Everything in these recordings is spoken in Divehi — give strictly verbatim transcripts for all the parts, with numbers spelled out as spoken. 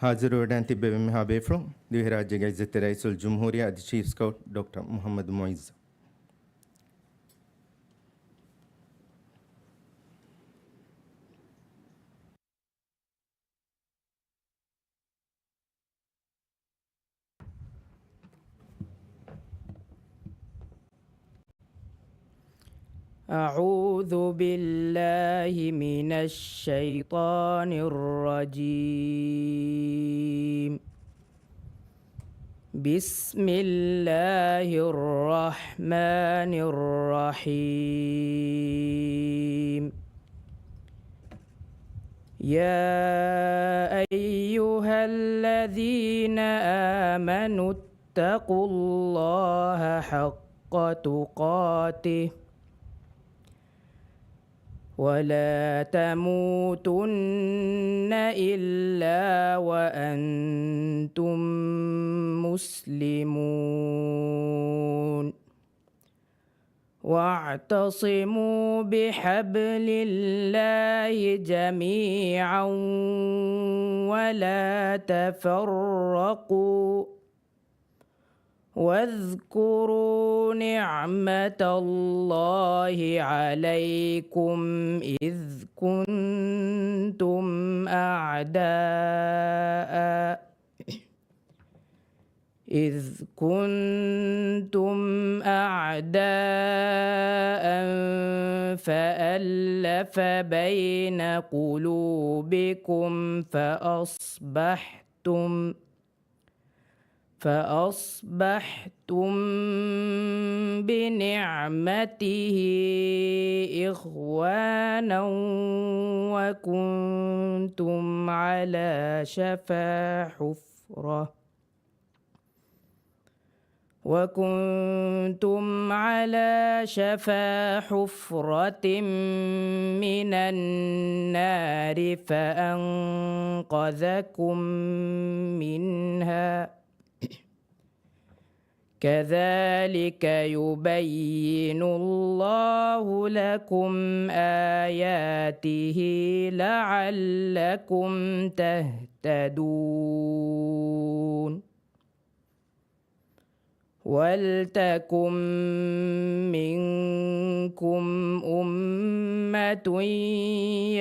ހާޒިރުވެޑަން ތިއްބެވި މިހާ ބޭފުޅުން، ދިވެހިރާއްޖޭގެ އިއްޒަތްތެރި ރައީސުލްޖުމްހޫރިއްޔާ އަދި ޗީފް ސްކައުޓް ޑޮކްޓަރ މުޙައްމަދު މުޢިއްޒު. أعوذ بالله من الشيطان الرجيم. بسم الله الرحمن الرحيم. يا أيها الذين آمنوا اتقوا الله حق تقاته ولا تموتن إلا وأنتم مسلمون. واعتصموا بحبل الله جميعا ولا تفرقوا. واذكروا نعمة الله عليكم إذ كنتم أعداء إذ كنتم أعداء فألف بين قلوبكم فأصبحتم فأصبحتم بنعمته إخوانا وكنتم على شفا حفرة وكنتم على شفا حفرة من النار فأنقذكم منها. كذلك يبين الله لكم آياته لعلكم تهتدون. ولتكن منكم أمة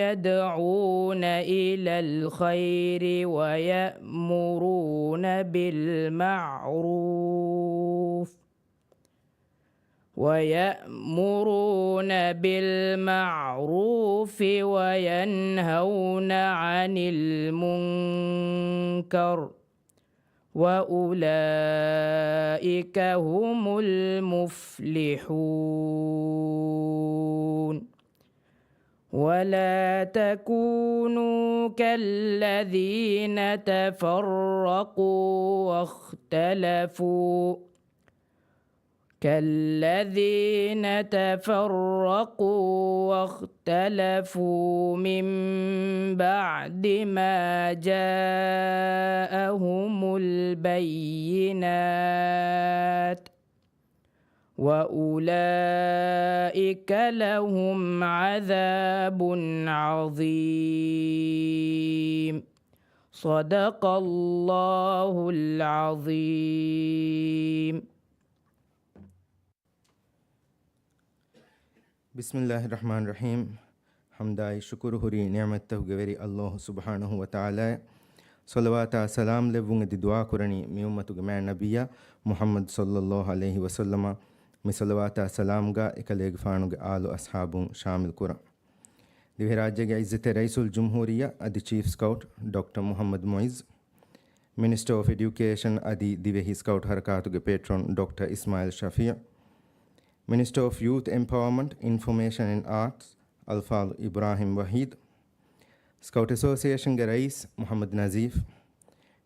يدعون إلى الخير ويأمرون بالمعروف ويأمرون بالمعروف وينهون عن المنكر وأولئك هم المفلحون. ولا تكونوا كالذين تفرقوا واختلفوا كالذين تفرقوا واختلفوا من بعد ما جاءهم البينات وأولئك لهم عذاب عظيم. صدق الله العظيم. بسم الله الرحمن الرحيم. ޙަމްދާއި ޝުކުރު ހުރީ ނިޢުމަތްތަކުގެ ވެރި ﷲ ސުބްޙާނަހޫ ވަތަޢާލާއަށް. ޞަލަވާތާ ސަލާމް ލެއްވުން އެދި ދުޢާ ކުރަނީ މި އުއްމަތުގެ މާތް ނަބިއްޔާ މުޙައްމަދު ޞައްލައްލާހު ޢަލައިހި ވަސައްލަމަށް. މި ޞަލަވާތާ ސަލާމްގަ އެކަލޭގެފާނުގެ އާލު އަޞްޙާބުން ޝާމިލް ކުރަން. ދިވެހިރާއްޖޭގެ އިއްޒަތްތެރި ރައީސުލްޖުމްހޫރިއްޔާ އަދި ޗީފް ސްކައުޓް ޑޮކްޓަރ މުޙައްމަދު މުޢިއްޒު، މިނިސްޓަރ އޮފް އެޑިއުކޭޝަން އަދި ދިވެހި ސްކައުޓް ހަރަކާތުގެ ޕޭޓްރޯން ޑޮކްޓަރ އިސްމާޢީލް ޝަފީޢު، މިނިސްޓަރ އޮފް ޔޫތު އެމްޕަވަރމަންޓް، އިންފޮމޭޝަން އެންޑް އާޓްސް އަލްފާޟިލް އިބްރާހިމް ވަޙީދު، ސްކައުޓް އެސޯސިއޭޝަންގެ ރައީސް މުޙައްމަދު ނަޒީފް،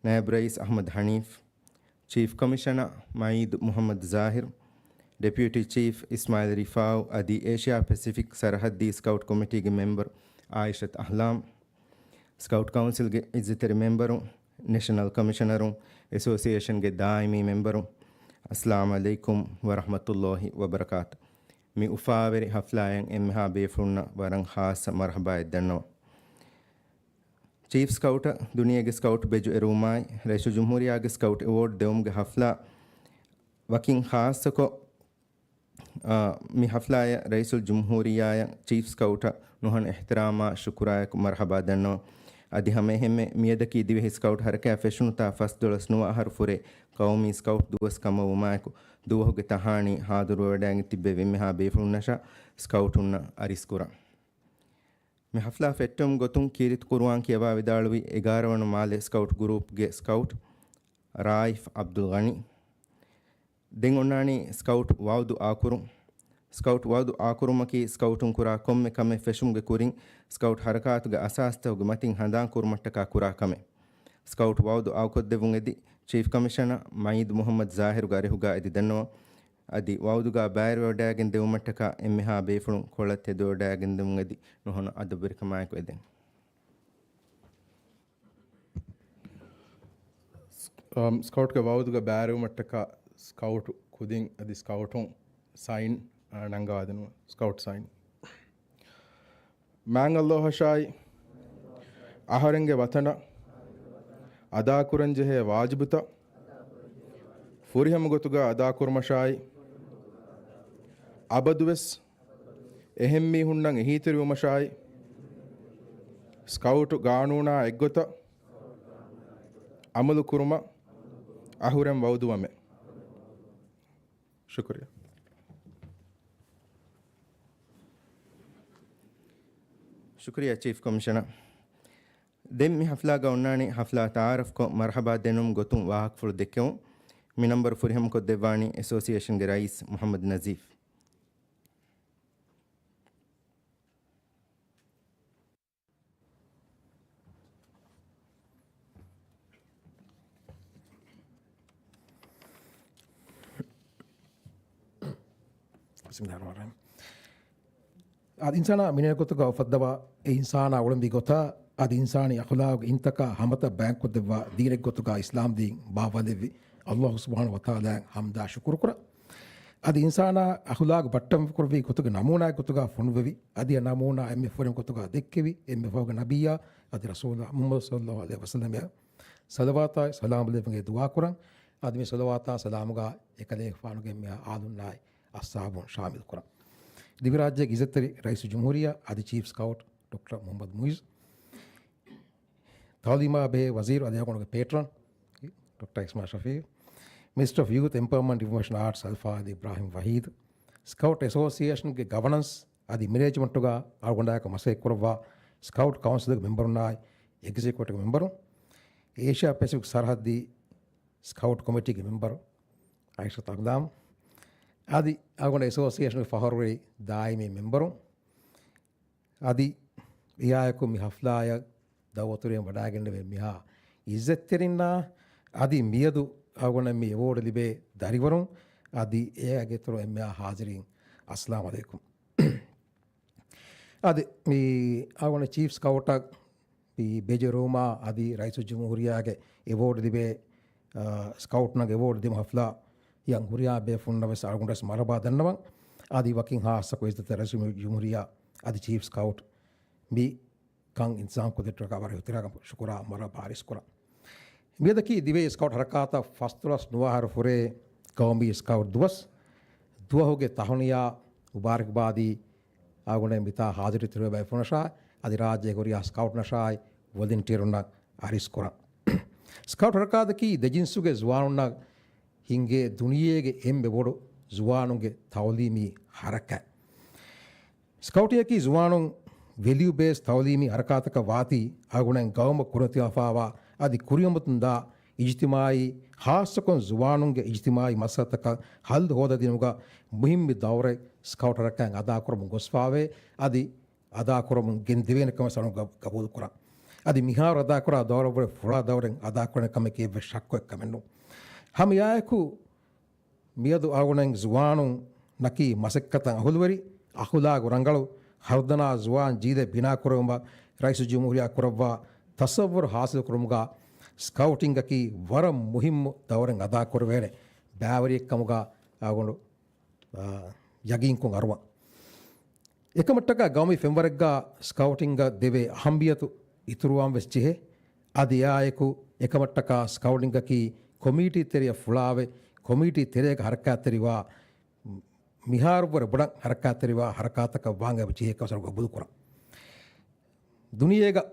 ނައިބު ރައީސް އަޙްމަދު ޙަނީފް، ޗީފް ކޮމިޝަނަރ މައީދު މުޙައްމަދު ޒާހިރު، ޑެޕިއުޓީ ޗީފް އިސްމާޢީލް ރިފާޢު އަދި އޭޝިއާ ޕެސިފިކް ސަރަޙައްދީ ސްކައުޓް ކޮމިޓީގެ މެމްބަރު އާއިޝަތު އަޙްލާމް، ސްކައުޓް ކައުންސިލްގެ އިއްޒަތްތެރި މެމްބަރު، ނެޝަނަލް ކޮމިޝަނަރު، އެސޯސިއޭޝަންގެ ދާއިމީ މެމްބަރު، އައްސަލާމު ޢަލައިކުމް ވަރަޙްމަތުﷲ ވަބަރަކާތު. މި އުފާވެރި ޙަފްލާއަށް އެންމެހާ ބޭފުޅުންނަށް ވަރަށް ޚާއްޞަ މަރްޙަބާއެއް ދަންނަވަން. ޗީފް ސްކައުޓަށް ދުނިޔޭގެ ސްކައުޓް ބެޖު އެރުވުމާއި، ރައީސުލްޖުމްހޫރިއްޔާގެ ސްކައުޓް އެވޯޑް ދެވުމުގެ ހަފްލާ ވަކިން ޚާއްޞަކޮށް، އާ، މި ހަފްލާއަށް ރައީސުލްޖުމްހޫރިއްޔާއަށް ޗީފް ސްކައުޓަށް ނުހަނު އިޙްތިރާމާ ޝުކުރާއެކު މަރްޙަބާ ދަންނަވަން. އަދި ހަމައެހެންމެ މިއަދަކީ ދިވެހި ސްކައުޓް ހަރަކާތް ފެށުނުތާ ފަސްދޮޅަސް ނުވަ އަހަރު ފުރޭ ޤައުމީ ސްކައުޓް ދުވަސް ކަމަށް ވުމާއެކު، ދުވަހުގެ ތަހާނީ ޙާޟިރުވެވަޑައިގެން ތިއްބެވި އެންމެހާ ބޭފުޅުންނަށާ ސްކައުޓުންނަށް އަރިސްކުރަން. މި ހަފްލާ ފެއްޓުމުގެ ގޮތުން ކީރިތި ޤުރުއާން ކިޔަވާ ވިދާޅުވި އެގާރަ ވަނަ މާލެ ސްކައުޓް ގުރޫޕްގެ ސްކައުޓް ރާއިފް ޢަބްދުލްޣަނީ. ދެން އޮންނާނީ ސްކައުޓް ވަޢުދު އާކުރުން. ސްކައުޓް ވަޢުދު އާކުރުމަކީ ސްކައުޓުން ކުރާ ކޮންމެ ކަމެއް ފެށުމުގެ ކުރިން ސްކައުޓް ހަރަކާތުގެ އަސާސްތަކުގެ މަތިން ހަނދާން ކުރުމަށްޓަކާ ކުރާ ކަމެއް. ސްކައުޓް ވަޢުދު އާކޮށްދެއްވުން އެދި ޗީފް ކަމިޝަނަރ މައީދު މުޙައްމަދު ޒާހިރުގެ އަރިހުގާ އެދި ދަންނަވަން. އަދި ވަޢުދުގާ ބައިވެވަޑައިގެން ދެވުމަށްޓަކާ އެންމެހާ ބޭފުޅުން ކޮޅަށް ތެދުވެވަޑައިގެން ދެމުން އެދި ނުހަނު އަދަބުވެރިކަމާއެކު އެދެން. އަމް، ސްކައުޓްގެ ވަޢުދުގަ ބައިވެރިވުމަށްޓަކާ ސްކައުޓު ކުދިން އަދި ސްކައުޓުން ސައިން، އާ، ނަންގަވާދިނުން. ސްކައުޓް ސައިން. މާތް ﷲ އަށާއި އަހަރެންގެ ވަތަނަށް އަދާކުރަންޖެހޭ ވާޖިބުތައް ފުރިހަމަ ގޮތުގަ އަދާކުރުމަށާއި، އަބަދުވެސް އެހެން މީހުންނަށް އެހީތެރިވުމަށާއި، ސްކައުޓު ގާނޫނާ އެއްގޮތަށް އަމަލު ކުރުމަށް އަހުރެން ވަޢުދުވަމެ. ޝުކުރިއްޔާ. ޝުކުރިއްޔާ ޗީފް ކޮމިޝަނަރ. ދެން މި ހަފްލާގަ އޮންނާނީ ހަފްލާ ތަޢާރަފްކޮށް މަރްޙަބާ ދެނުން ގޮތުން ވާހަކަފުޅު ދެއްކެވުން. މި ނަންބަރު ފުރިހަމަކޮށްދެއްވާނީ އެސޯސިއޭޝަންގެ ރައީސް މުޙައްމަދު ނަޒީފް. ބިސްމިﷲ އައްރަޙްމާނި އައްރަޙީމް. އަދި އިންސާނާ މިނެޓް ގޮތުގަ އުފައްދަވާ، އެ އިންސާނާ އުޅެންވީ ގޮތާ، އަދި އިންސާނީ އަޚުލާގުގެ އިންތަކާ ހަމަތައް ބަޔާންކޮށްދެއްވާ ދީނެއްގޮތުގަ އިސްލާމްދީން ބާއްވާލެއްވި ﷲ ސުބްޙާނަހޫ ވަތަޢާލާއަށް ޙަމްދާ ޝުކުރުކުރަން. އަދި އިންސާނާ އަޚުލާގު ބައްޓަން ކުރެއްވި ގޮތުގެ ނަމޫނާއެއް ގޮތުގަ ފޮނުއްވެވި، އަދި އެ ނަމޫނާ އެންމެ ފުރިހަމަ ގޮތުގަ ދެއްކެވި، އެންމެ ފަހުގެ ނަބިއްޔާ އަދި ރަސޫލާ މުޙައްމަދު ޞައްލަﷲ ޢަލައިހި ވަސައްލަމަށް ޞަލަވާތާއި ސަލާމް ލެއްވުމުގެ ދުޢާ ކުރަން. އަދި މި ޞަލަވާތާ ސަލާމުގަ އެކަލޭގެފާނުގެ އެންމެހާ އާލުންނާއި އަޞްޙާބުން ޝާމިލް ކުރަން. ދިވެހިރާއްޖޭގެ އިއްޒަތްތެރި ރައީސުލްޖުމްހޫރިއްޔާ އަދި ޗީފް ސްކައުޓް ޑޮކްޓަރ މުޙައްމަދު މުޢިއްޒު، ތަޢުލީމާ ބެހޭ ވަޒީރު އަދި އަޅުގަނޑުގެ ޕޭޓްރަން ޑޮކްޓަރ އިސްމާޢީލް ޝަފީޢު، މިނިސްޓަރ އޮފް ޔޫތު އެމްޕަވަރމަންޓް އިންފޮމޭޝަން އާޓްސް އަލްފާޟިލް އިބްރާހީމް ވަޙީދު، ސްކައުޓް އެސޯސިއޭޝަންގެ ގަވަނަންސް އަދި މެނޭޖްމަންޓުގަ އަޅުގަނޑާއެކު މަސައްކަތްކުރައްވާ ސްކައުޓް ކައުންސިލްގެ މެމްބަރުންނާއި އެގްޒެކެޓިވް މެމްބަރުން، އޭޝިއާ ޕެސިފިކް ސަރަހައްދީ ސްކައުޓް ކޮމިޓީގެ މެމްބަރު އައިޝަތު އަގްލާމް އަދި އަޅުގަނޑު އެސޯސިއޭޝަނުގެ ފަޚުރުވެރި ދާއިމީ މެމްބަރުން އަދި އެއާއެކު މި ޙަފްލާއަށް ދަޢުވަތުވެރިވެ ވަޑައިގެންނެވި މިހާ އިއްޒަތްތެރިންނާ އަދި މިއަދު އަޅުގަނޑަށް މި އެވޯޑް ލިބޭ ދަރިވަރުން އަދި އެއާގެ އިތުރު އެންމެހާ ޙާޟިރީން، އައްސަލާމު ޢަލައިކުމް. އަދި މި އަޅުގަނޑު ޗީފް ސްކައުޓަށް މި ބެޖެރުވުމާ އަދި ރައީސުލްޖުމްހޫރިއްޔާގެ އެވޯޑް ލިބޭ، އާ، ސްކައުޓްނަށް އެވޯޑް ދިނުމުގެ ޙަފްލާއަށް ހުރިހާ ބޭފުޅުންނަށް ވެސް އަޅުގަނޑު ވެސް މަރުޙަބާ ދަންނަވަން. އަދި ވަކިން ޚާއްޞަކޮށް އިއްޒަތްތެރި ރައީސުލްޖުމްހޫރިއްޔާ އަދި ޗީފް ސްކައުޓް މި ކަން އިންތިޒާމް ކޮށްދެއްވި ވަރަށް އިޙްތިރާމް ޝުކުރާ މަރުޙަބާ އަރިސްކުރަން. މިއަދަކީ ދިވެހި ސްކައުޓް ހަރަކާތަށް ފަސްދޮޅަސް ނުވަ އަހަރު ފުރޭ ޤައުމީ ސްކައުޓް ދުވަސް. ދުވަހުގެ ތަހުނިޔާ މުބާރަކްބާދީ އަޅުގަނޑު މިތާ ޙާޟިރުވެތި ބޭފުޅުންނަށާ އަދި ރާއްޖޭގެ ހުރިހާ ސްކައުޓްނަށާއި ވޮލެންޓިއަރުންނަށް އަރިސްކުރަން. ސްކައުޓް ހަރަކާތަކީ ދެ ޖިންސުގެ ޒުވާނުންނަށް ހިންގޭ ދުނިޔޭގެ އެންމެ ބޮޑު ޒުވާނުންގެ ތަޢުލީމީ ހަރަކާތް. ސްކައުޓީއަކީ ޒުވާނުން ވެލިއު ބޭސް ތަޢުލީމީ ހަރަކާތަކަށް ވާތީ، އަޅުގަނޑު ގައުމަށް ކުރިމަތިވެފައިވާ އަދި ކުރިމަތިވަމުންދާ އިޖްތިމާޢީ، ޚާއްޞަކޮށް ޒުވާނުންގެ އިޖްތިމާޢީ މައްސަލަތަކަށް ޙައްލު ހޯދަދިނުމުގަ މުހިއްމު ދައުރެއް ސްކައުޓް ހަރަކާތް އަދާކުރަމުން ގޮސްފައިވޭ. އަދި އަދާކުރަމުން ގެންދެވޭނެ ކަމަށް އަޅުގަނޑު ގަ-، ގަބޫލުކުރަން. އަދި މިހާރު އަދާކުރާ ދައުރަށްވުރެ ފުރާ ދައުރެއް އަދާކުރަން ކަމެކޭ އެއްވެސް ޝައްކުއެއް ކަމެއް ނޫން. ހަމަ އެއާއެކު މިއަދު އަޅުގަނޑު ޒުވާނުންނަކީ މަސައްކަތަށް އަހުލުވެރި، އަޚުލާގު ރަނގަޅު، ހަރުދަނާ ޒުވާން ޖީލެއް ބިނާކުރެވުމަށް ރައީސުލްޖުމްހޫރިއްޔާ ކުރައްވާ ތަޞައްވުރު ޙާޞިލުކުރުމުގަ ސްކައުޓިންގަކީ ވަރަށް މުހިއްމު ދައުރެއް އަދާކުރެވޭނެ ބައިވެރިއެއްކަމުގަ އަޅުގަނޑު، އާ، ޔަގީންކޮށް އަރުވަން. އެކަމަށްޓަކާ ގައުމީ ފެންވަރެއްގަ ސްކައުޓިންގަ ދެވޭ އަހައްމިއްޔަތު އިތުރުވާން ވެސް ޖެހޭ. އަދި އެއާއެކު އެކަމަށްޓަކާ ސްކައުޓިންގަކީ ކޮމިޓީ ތެރެއަށް ފުޅާވެ، ކޮމިޓީ ތެރޭގަ ހަރަކާތްތެރިވާ މިހާރުވުރެ ބޮޑަށް ހަރަކާތްތެރިވާ ހަރަކާތަކަށް ވާން އެބަ ޖެހޭ ކަމަށް ގަބޫލުކުރަން. ދުނިޔޭގަ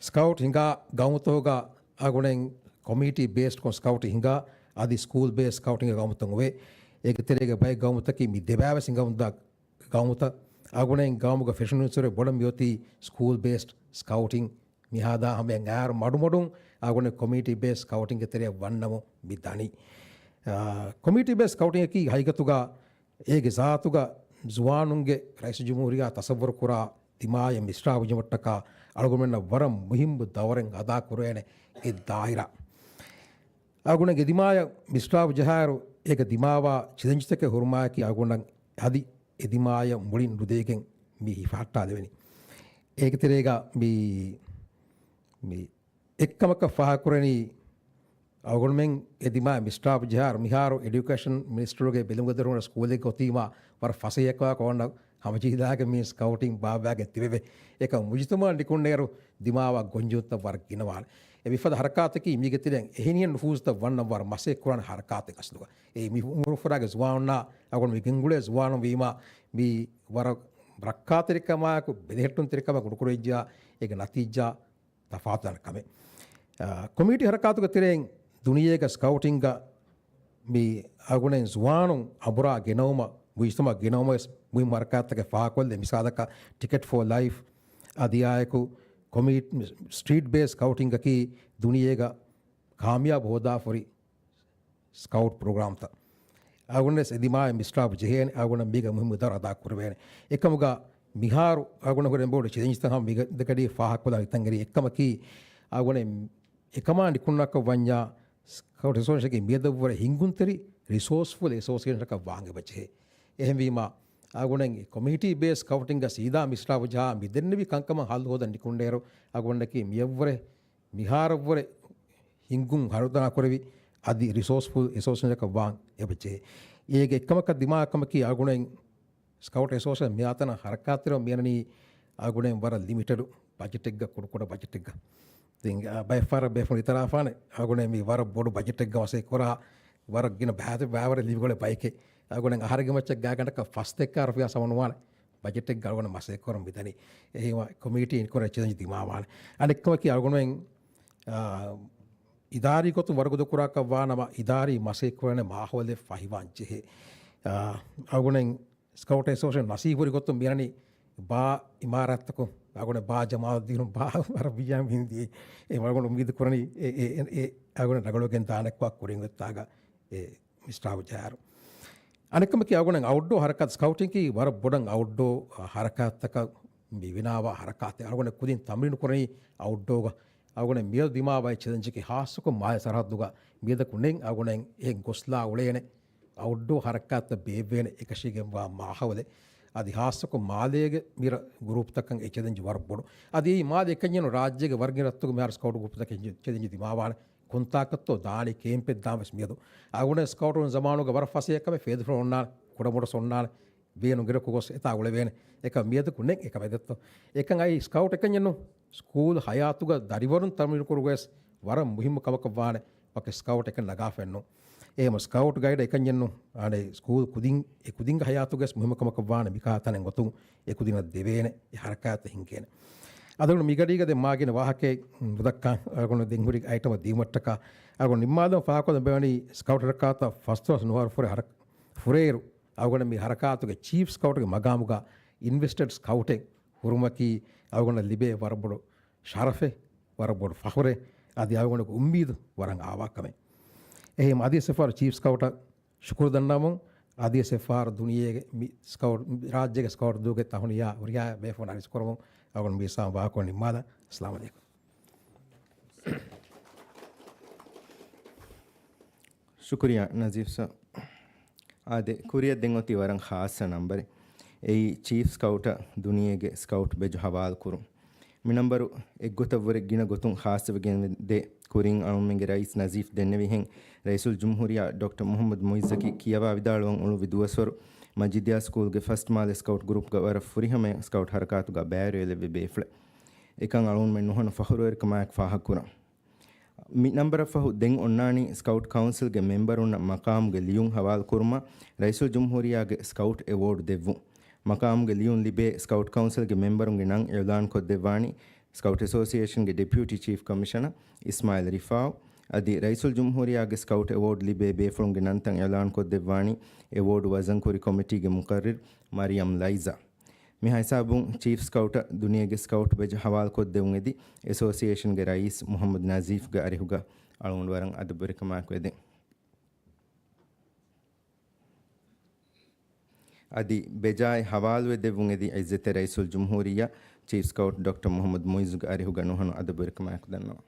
ސްކައުޓް ހިނގާ ގައުމުތަކުގަ އަގުނެން ކޮމިއުނިޓީ ބޭސްޑްކޮން ސްކައުޓް ހިނގާ، އަދި ސްކޫލް ބޭސްޑް ސްކައުޓިންގ ގައުމުތައް އޮވޭ. އޭގެ ތެރޭގަ ބައެއް ގައުމުތަކީ މި ދެބާވެސް ހިނގަމުންދާ ގައުމުތައް. އަގުނެން ގައުމުގަ ފެށުނުއްސުރެ ބޮޑަށް މިއޮތީ ސްކޫލް ބޭސްޑް ސްކައުޓިން. މިހާދާ ހަމަޔަށް އައިރު މަޑުމަޑުން އަގުނެ ކޮމިއުނިޓީ ބޭސް ސްކައުޓިންގެ ތެރެއަށް ވަންނަމު މި ދަނީ. އާ، ކޮމިއުނިޓީ ބޭސް ސްކައުޓިންއަކީ ހަގީގަތުގަ އޭގެ ޒާތުގަ ޒުވާނުންގެ ރައީސުލްޖުމްހޫރިއްޔާ ތަސައްވަރު ކުރާ ދިމާޔަށް މިސްރާބު ޖެހުމަށްޓަކާ އަޅުގަނޑުމެންނަށް ވަރަށް މުހިއްމު ދައުރެއް އަދާ ކުރޭނެ އެ ދާއިރާ. އަގުނެ އެ ދިމާޔަށް މިސްރާބު ޖަހާއިރު އޭގަ ދިމާވާ ޗެލެންޖްތަކެއް ހުރުމާއެކީ އަގުނަ އަދި އެ ދިމާޔަށް މުޅިން ނުދޭގެން މި ހިފަހައްޓާލެވެނީ. އޭގެ ތެރޭގަ މި، މި އެއްކަމަކަށް ފާހަގަކުރަނީ، އަޅުގަނޑުމެން އެ ދިމާ މިސްރާބު ޖަހާއިރު މިހާރު އެޑިއުކޭޝަން މިނިސްޓަރުގެ ބެލުމުގެ ދޮރުން ސްކޫލެއްގެ އޮތީމާ ވަރަށް ފަސޭހަކަމާ ކޮންނަ ހަމަޖެހިލާގެ މީ ސްކައުޓިން ބާއްވާގެން ތިބެވެ. އެކަމް މުޖުތަމަޢަށް ނިކުންނޭރު ދިމާވާ ގޮންޖެހުންތައް ވަރަށް ގިނަވާނެ. އެ މިފަދަ ހަރަކާތަކީ މީގެ ތެރެއިން އެހެނިހެން ނުފޫޒުތައް ވަންނަން ވަރަށް މަސައްކަތް ކުރާނެ ހަރަކާތެއް އަސްލުގަ. އެ މި އުމުރުފުރާގެ ޒުވާނުންނާ އަގުން މި ގެންގުޅޭ ޒުވާނުން ވީމާ މީ ވަރަށް ރައްކާތެރިކަމާއެކު ބެލެހެއްޓުންތެރިކަމާ ގުޑުކުރެވިއްޖާ އޭގެ ނަތީޖާ ތަފާތުދާނެ ކަމެއް. އާ، ކޮމިއުނިޓީ ހަރަކާތުގެ ތެރެއިން ދުނިޔޭގަ ސްކައުޓިންގ މި އަގުނެން ޒުވާނުން އަނބުރާ ގެނައުމަށް، މުޖުތަމަޢަށް ގެނައުމަށް ވެސް މުހިއްމު ހަރަކާތްތަކެއް ފާހަގަކޮށްލެ. މިސާލަކަށް ޓިކެޓް ފޯ ލައިފް އަދި އާއެކު ކޮމި-، ސްޓްރީޓް ބޭސް ސްކައުޓިންގަކީ ދުނިޔޭގަ ކާމިޔާބު ހޯދާފަހުރި ސްކައުޓް ޕްރޮގްރާމްތައް. އަގުނަސް އެދިމާއެއް މިސްރާބު ޖެހޭނެ، އަގުނަ މީގަ މުހިއްމު ދަރު އަދާ ކުރެވޭނެ. އެކަމުގަ މިހާރު އަގުނަ ހުރެން ބޮޑު ޗެލެންޖްތައް ހަމަ މިގަ-، ދެގަޑީ ފާހަގަކޮށްލާ ހިތަށް އެރީ އެއްކަމަކީ، އަގުނަ އެކަމާ ނިކުންނަކަށް ވަންޏާ ސްކައުޓް އެސޯސިއޭޝަންގެ މިއަދަށްވުރެ ހިންގުންތެރި ރިސޯސްފުލް އެސޯސިއޭޝަނަކަށް ވާން އެބަ ޖެހޭ. އެހެންވީމާ، އަގުނަ ކޮމިއުނިޓީ ބޭސް ސްކައުޓިންގ ސީދާ މިސްރާބު ޖަހާ މި ދެންނެވި ކަންކަމަށް ހައްލު ހޯދަން ނިކުންނޭރު، އަގުނަކީ މިއަށްވުރެ މިހާރަށްވުރެ ހިންގުން ހަރުދަނާ ކުރެވި އަދި ރިސޯސްފުލް އެސޯސިއޭޝަނަކަށް ވާން އެބަޖެހޭ. އޭގެ އެއްކަމަކަށް ދިމާކަމަކީ އަގުނަ ސްކައުޓް އެސޯސިއޭޝަން މިއާތަނަށް ހަރަކާތެރިވަން މިއަންނަނީ އަގުނަ ވަރަށް ލިމިޓެޑް ބަޖެޓެއްގަ، ކުޑަކުޑަ ބަޖެޓެއްގަ. ތިން، އާ، ބައެއްފަހަރަށް ބޭފުޅުން އިތުރާފާނެ އަގުނަ މި ވަރަށް ބޮޑު ބަޖެޓެއްގަ މަސައްކަތް ކުރާ، ވަރަށް ގިނަ ބައި-، ބައިވަރެއް ލިބިގޮޅެއް ބައެކޭ. އަގުނަ އަހަރެއްގެ މައްޗަށް ގާތްގަނޑަކަށް ފަސް ދައްކާ ރުފިޔާ ސަމަނުވާނެ. ބަޖެޓެއްގަ އަޅުގަނޑު މަސައްކަތް ކުރަން މިދަނީ. އެހެންވެ ކޮމިޓީ އިންކުރެ ޗެލެންޖް ދިމާވާނެ. އަނެއްކަމަކީ އަޅުގަނޑުމެން، އާ، އިދާރީ ގޮތުން ވަރުގަދަ ކުރާކަށް ވާނަމަ، އިދާރީ މަސައްކަތް ކުރަން މާހައުލެއް ފަހިވާން ޖެހޭ. އާ، އަޅުގަނޑުމެން ސްކައުޓް އެސޯސިއޭޝަން ނަސީބުވެރި ގޮތުން މިއަންނަނީ ބާ އިމާރާތަކުން، އަޅުގަނޑު ބާ ޖަމާލުއްދީނު ބާ ވަރަށް ވިޔާ މިހިނދީ. އެ އަޅުގަނޑު އުއްމީދު ކުރަނީ އެ، އެ، އެ، އެ އަޅުގަނޑު ރަނގަޅުވެގެން ދާނެކޮށް ކުރިން އޮތްތާގަ އެ މިސްރާބު ޖަހާއިރު. އަނެއްކަމަކީ އަޅުގަނޑު އައުޓްޑޯ ހަރަކާތް، ސްކައުޓިންގީ ވަރަށް ބޮޑަށް އައުޓްޑޯ ހަރަކާތްތަކަށް މި ވިނާވާ ހަރަކާތެއް. އަޅުގަނޑު ކުދިން ތަމްރީނު ކުރަނީ އައުޓްޑޯގަ. އަޅުގަނޑު މިއަދު ދިމާވާ ޗެލެންޖަކީ ހާއްސަކޮށް މާލެ ސަރަހައްދުގަ މިއަދަކު ނެތް އަޅުގަނޑު އެހެން ގޮސްލާ އުޅޭނެ އައުޓްޑޯ ހަރަކާތްތައް ބޭއްވޭނެ އެކަށީގެންވާ މާހައުލެއް. އަދި ހާއްސަކޮށް މާލޭގެ މިރަށް ގުރޫޕްތަކަށް އެ ޗެލެންޖް ވަރަށް ބޮޑު. އަދި އެއީ މާލެ އެކަންޏެއްނު، ރާއްޖޭގެ ވަރަށް ގިނަ ރަށްތަކުގަ މިހާރު ސްކައުޓް ގްރޫޕްތަކަށް ޗެލެންޖް ދިމާވާނެ. ކޮންތާކަށްތޯ ދާނީ ކޭމްޕެއް ދާން ވެސް މިއަދު. އަޅުގަނޑު ސްކައުޓުން ޒަމާނުގަ ވަރަށް ފަސޭހަ ކަމެއް ފޭދަފުޅު އޮންނާނެ، ކުޑަމޮޅުސް އޮންނާނެ، ބޭނުން ގިރަކު ގޮސް އެތާ އުޅެވޭނެ. އެކަމް މިއަދަކު ނެތް އެކަމެއް ދެއްތޯ. އެކަން އައި ސްކައުޓް އެކަންޏެއްނު، ސްކޫލް ހަޔާތުގަ ދަރިވަރުން ތަމްރީނު ކުރުގަވެސް ވަރަށް މުހިއްމު ކަމަކަށް ވާނެ، ވަކި ސްކައުޓް އެކަން ނަގާފައެއްނު. އެހެން ސްކައުޓް ގައިޑް އެކަންޏެއްނު، އަނެއް ސްކޫލް ކުދިން، އެ ކުދިންގެ ހަޔާތުގަވެސް މުހިއްމު ކަމަކަށް ވާނެ، މިކާ ތަނެއް ގޮތުން އެ ކުދިންނަށް ދެވޭނެ، އެ ހަރަކާތަށް ހިނގޭނެ. އަދި މިގަޑީގަ ދެން މާގިނަ ވާހަކައެއް ނުދައްކާ، އަޅުގަނޑު ދެން ހުރި އައިޓަމަށް ދިއުމަށްޓަކާ، އަޅުގަނޑު ނިންމާލަން ފާހަގަކޮށްލަން ބޭނުނީ ސްކައުޓް ހަރަކާތަށް ފަސްދޮޅަސް ނުވަރު ފުރޭ ހަރަ-، ފުރޭއިރު، އަޅުގަނޑަށް މި ހަރަކާތުގެ ޗީފް ސްކައުޓްގެ މަގާމުގަ އިންވެސްޓެޑް ސްކައުޓެއް ހުރުމަކީ އަޅުގަނޑަށް ލިބޭ ވަރަށް ބޮޑު ޝަރަފެއް، ވަރަށް ބޮޑު ފަހުރެއް. އަދި އަޅުގަނޑުގެ އުއްމީދު ވަރަށް އާވާ ކަމެއް. އެހެން އަދިވެސް އެއްފަހަރު ޗީފް ސްކައުޓަށް ޝުކުރު ދަންނަވަމުން، އަދިވެސް އެއްފަހަރު ދުނިޔޭގެ މި ސްކައުޓް، ރާއްޖޭގެ ސްކައުޓް ދޫގެ ތަހުނިޔާ ހުރިހާ ބޭފުޅުން އަރިސްކުރަމުން އަޅުގަނޑު މި ސާ ވާހަކަ ނިންމާލަން. އައްސަލާމު ޢަލައިކުމް. ޝުކުރިއްޔާ ނަޒީފް ސާ. އާދެ، ކުރިއަށް ދެން އޮތީ ވަރަށް ޚާއްޞަ ނަންބަރެއް. އެއީ ޗީފް ސްކައުޓަށް ދުނިޔޭގެ ސްކައުޓް ބެޖު ހަވާލު ކުރުން. މި ނަންބަރު އެއްގޮތަށްވުރެ ގިނަ ގޮތުން ޚާއްޞަވެގެން ދޭ. ކުރިން އަޅުމެންގެ ރައީސް ނަޒީފް ދެންނެވިހެން، ރައީސުލްޖުމްހޫރިއްޔާ ޑޮކްޓަރ މުޙައްމަދު މުޢިއްޒަކީ ކިޔަވާ ވިދާޅުވަން އުޅުއްވި ދުވަސްވަރު މަޖިދިޔާ ސްކޫލްގެ ފަސްޓް މާލެ ސްކައުޓް ގްރޫޕްގަ ވަރަށް ފުރިހަމަޔަށް ސްކައުޓް ހަރަކާތުގަ ބައިވެރިވެލެއްވި ބޭފުޅެއް. އެކަން އަޅުގަނޑުމެން ނުހަނު ފަޚުރުވެރިކަމާއެކު ފާހަގަކުރަން. މި ނަންބަރަށް ފަހު ދެން އޮންނާނީ ސްކައުޓް ކައުންސިލްގެ މެމްބަރުންނަށް މަޤާމުގެ ލިޔުން ހަވާލުކުރުމަށް ރައީސުލްޖުމްހޫރިއްޔާގެ ސްކައުޓް އެވޯޑް ދެއްވުން. މަޤާމުގެ ލިޔުން ލިބޭ ސްކައުޓް ކައުންސިލްގެ މެމްބަރުންގެ ނަން އިޢުލާންކޮށްދެއްވާނީ ސްކައުޓް އެސޯސިއޭޝަންގެ ޑެޕިއުޓީ ޗީފް ކަމިޝަނަރ އިސްމާއިލް ރިފާއު އަދި ރައީސުލްޖުމްހޫރިއްޔާގެ ސްކައުޓް އެވޯޑް ލިބޭ ބޭފުޅުންގެ ނަންތައް އިޢުލާންކޮށްދެއްވާނީ އެވޯޑް ވަޒަންކުރި ކޮމިޓީގެ މުޤައްރިރު މަރިޔަމް ލައިޒާ. މި ހިސާބުން ޗީފް ސްކައުޓަށް ދުނިޔޭގެ ސްކައުޓް ބެޖް ހަވާލުކޮށްދެވުން އެދި، އެސޯސިއޭޝަންގެ ރައީސް މުޙައްމަދު ނަޒީފްގެ އަރިހުގަ އަޅުގަނޑު ވަރަށް އަދަބުވެރިކަމާއެކު އެދެން. އަދި ބެޖާއި ހަވާލުވެ ދެއްވުން އެދި، އިއްޒަތްތެރި ރައީސުލްޖުމްހޫރިއްޔާ ޗީފް ސްކައުޓް ޑޮކްޓަރ މުޙައްމަދު މުޢިއްޒުގެ އަރިހުގަ ނުހަނު އަދަބުވެރިކަމާއެކު ދަންނަވަން.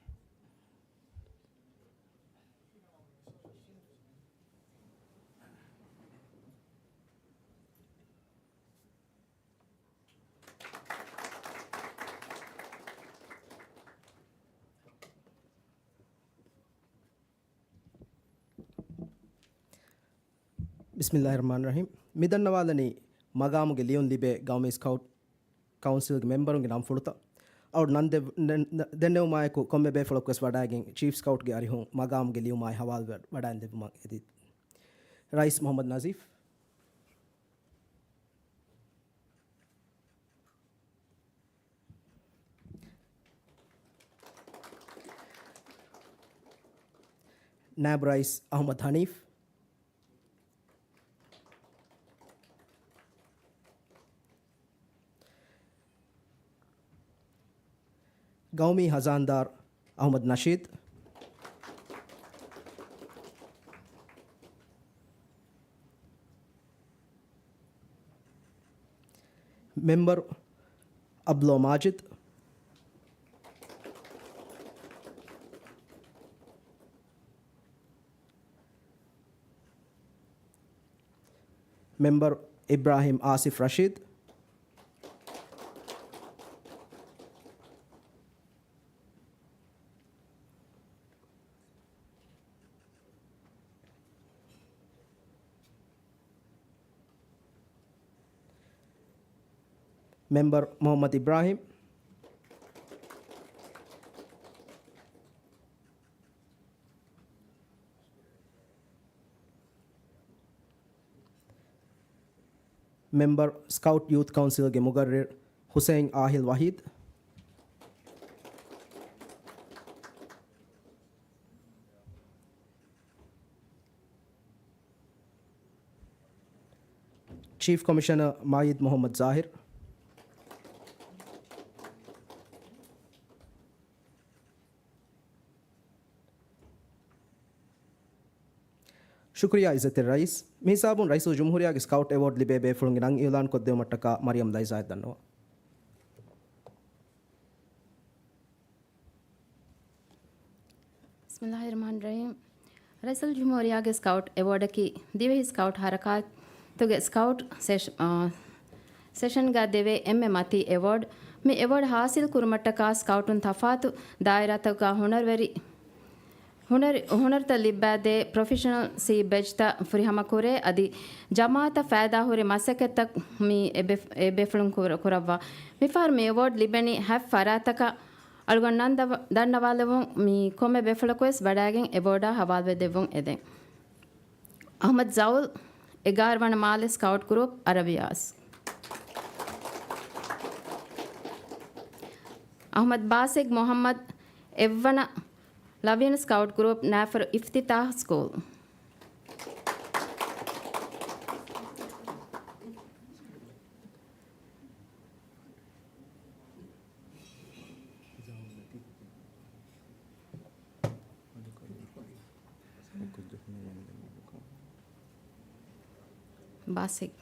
ބިސްމިއްލާހި ރަޙްމާނި ރަޙީމް. މިދަންނަވާލަނީ މަގާމުގެ ލިޔުން ލިބޭ ގައުމީ ސްކައުޓް ކައުންސިލްގެ މެމްބަރުންގެ ނަންފުޅުތައް. އަޅު ނަން ދެ-، ނެ-، ނަ-، ދެންނެވުމާއެކު ކޮންމެ ބޭފުޅަކުވެސް ވަޑައިގެން ޗީފް ސްކައުޓްގެ އަރިހުން މަގާމުގެ ލިޔުމާއި ހަވާލު ވަ-، ވަޑައިން ދެއްވުމަށް އެދި. ރައީސް މުޙައްމަދު ނަޒީފް. ނާއިބު ރައީސް އަޙްމަދު ޙަނީފް. ގައުމީ ހަޒާންދާރު އަޙްމަދު ނަޝީދު. މެމްބަރު އަބްދުﷲ މާޖިދު. މެމްބަރު އިބްރާހިމް އާސިފް ރަޝީދު. މެމްބަރު މުޙައްމަދު އިބްރާހިމް. މެމްބަރު، ސްކައުޓް ޔޫތު ކައުންސިލްގެ މުގައްރިރު ޙުސައިން އާހިލް ވަޙީދު. ޗީފް ކޮމިޝަނަރ މާއިދު މުޙައްމަދު ޒާހިރު. ޝުކުރިއްޔާ އިއްޒަތްތެރި ރައީސް. މިހިސާބުން ރައީސުލްޖުމްހޫރިއްޔާގެ ސްކައުޓް އެވޯޑް ލިބޭ ބޭފުޅުންގެ ނަން އިޢުލާން ކޮށްދެވުމަށްޓަކާ މަރިޔަމް ލައިޒާއަށް ދަންނަވަން. ބިސްމިއްލާހި ރަޙްމާނި ރަޙީމް. ރައީސުލްޖުމްހޫރިއްޔާގެ ސްކައުޓް އެވޯޑަކީ ދިވެހި ސްކައުޓް ހަރަކާތުގެ ސްކައުޓް ސެޝ-، އާ، ސެޝަންގަ ދެވޭ އެންމެ މަތީ އެވޯޑް. މި އެވޯޑް ހާސިލް ކުރުމަށްޓަކާ ސްކައުޓުން ތަފާތު ދާއިރާތަކުގަ ހުނަރުވެރި، ހުނަރު-، ހުނަރުތައް ލިއްބާދޭ ޕްރޮފެޝަނަލް ސީ ބެޖްތައް ފުރިހަމަކުރޭ، އަދި ޖަމާއަތަށް ފައިދާހުރި މަސައްކަތްތައް މި އެ ބޭ-، އެ ބޭފުޅުން ކުރ-، ކުރައްވާ. މިފަހަރު މި އެވޯޑް ލިބެނީ ހަތް ފަރާތަކަށް. އަޅުގަނޑު ނަން ދަވ-، ދަންނަވާލެވުން މި ކޮންމެ ބޭފުޅަކުވެސް ވަޑައިގެން އެވޯޑާ ހަވާލުވެ ދެއްވުން އެދެން. އަޙްމަދު ޒައުލް، އެގާރަ ވަނަ މާލެ ސްކައުޓް ގްރޫޕް، އަރަބިޔާސް. އަޙްމަދު ބާސިގް މުޙައްމަދު، އެއްވަނަ ލަވިޔަނު ސްކައުޓް ގްރޫޕް، ނާފަރު އިފްތިތާޙް ސްކޫލް. ބާސިގް.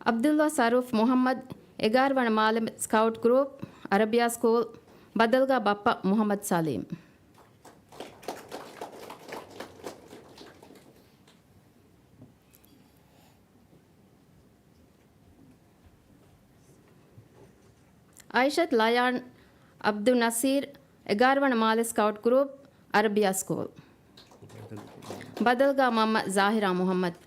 ޢަބްދުﷲ ސަރޫފް މުޙައްމަދު، އެގާރަ ވަނަ މާލެ ސްކައުޓް ގްރޫޕް، އަރަބިޔާ ސްކޫލް، ބަދަލުގަ ބައްޕަ މުޙައްމަދު ސަލީމް. އައިޝަތު ލަޔާން ޢަބްދުއްނަޞީރު، އެގާރަ ވަނަ މާލެ ސްކައުޓް ގްރޫޕް، އަރަބިޔާ ސްކޫލް. ބަދަލުގަ މަންމަ ޒާހިރާ މުހައްމަދު.